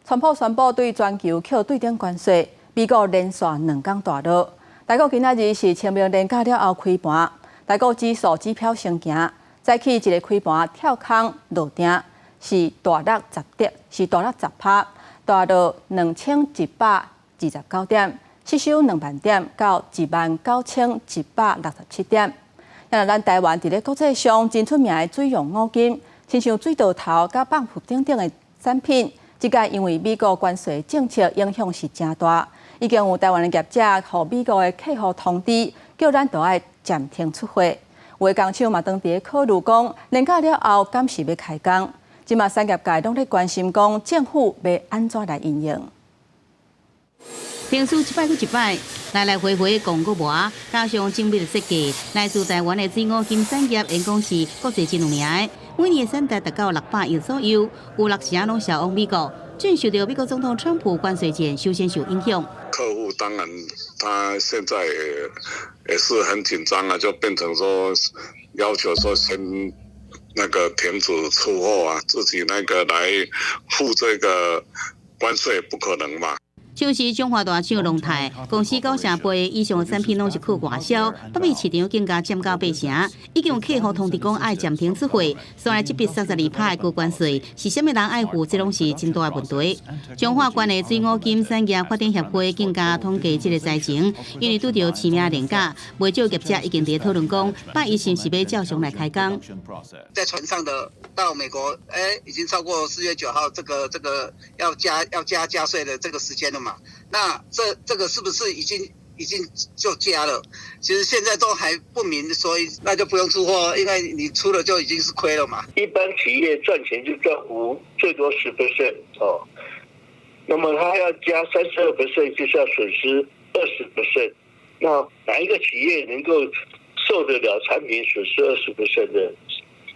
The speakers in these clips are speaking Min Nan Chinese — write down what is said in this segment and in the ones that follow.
川普宣布對全球課對等關稅，美國連續兩工大落。台股今仔日是清明連假了後開盤，台股指數指標先行，早起一个開盤跳空落定，是大落十點，是大落10趴，大落2129點，失守2萬點到19,167點。若咱台灣佇咧國際上真出名的水用五金，親像水道頭佮泵浦等等的產品，這擺因為美國關稅政策影響是誠大，已經有台灣的業者予美國的客戶通知，叫咱都愛暫停出貨。有的工廠嘛，當佇咧考慮講，連假了後敢是欲開工？這馬產業界攏咧關心講，政府欲按怎來因應？程序一擺閣一擺，來來回回講閣無，加上精密的設計，來自台灣的水五金產業，應講是國際真有名的。每年產值達到600億左右，有六成攏銷往美國。正受著美國總統川普關稅戰，首先受影響。客戶當然，他現在也是很緊張啊，就變成說要求說先那個停止出貨啊，自己那個來付這個關稅不可能嘛。像是彰化大廠龍泰公司九成八以上的產品攏是靠外銷，北美市場更加佔到八成，已經有客戶通知講愛暫停出貨。所以這筆32趴的高關稅，是啥物人愛付？這攏是真大的問題。彰化縣的水五金產業發展協會更加統計這個災情，因為拄著清明連假，袂少業者已經佇討論講，拜一是毋是欲照常來開工。在船上的到美國，已經超過4月9號這個要加稅的這個時間了嘛？那這個是不是已經就加了？其實現在都還不明，所以那就不用出貨，因為你出了就已經是虧了嘛。一般企業賺錢就賺5，最多10% 哦。那麼他要加32%，就是要損失20%。那哪一個企業能夠受得了產品損失20% 的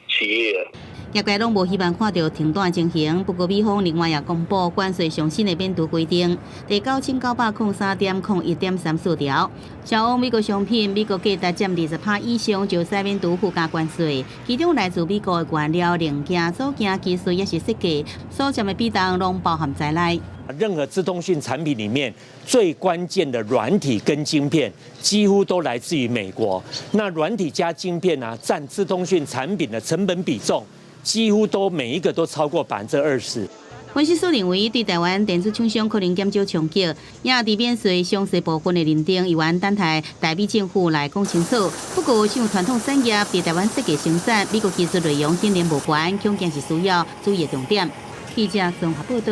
企業啊？業界攏無希望看著停斷情形，不過美方另外也公布關稅上新的免除規定，第9903.01.34條，銷往美國商品，美國價值佔20趴以上，就使免除附加關稅。其中來自美國的原料、零件、組件、技術抑是設計，所佔的比重攏包含在內。任何資通訊產品裡面最關鍵的軟體跟晶片，幾乎都來自於美國。那軟體加晶片呢，佔資通訊產品的成本比重，幾乎都每一個都超過20%。分析師認為，對台灣電子廠商可能減少衝擊，也佇免稅詳細部分的認定，猶原等待台美政府來講清楚。不過，像傳統產業佇台灣設計生產，美國技術內容顯然無關，恐驚是需要注意的重點。記者綜合報道。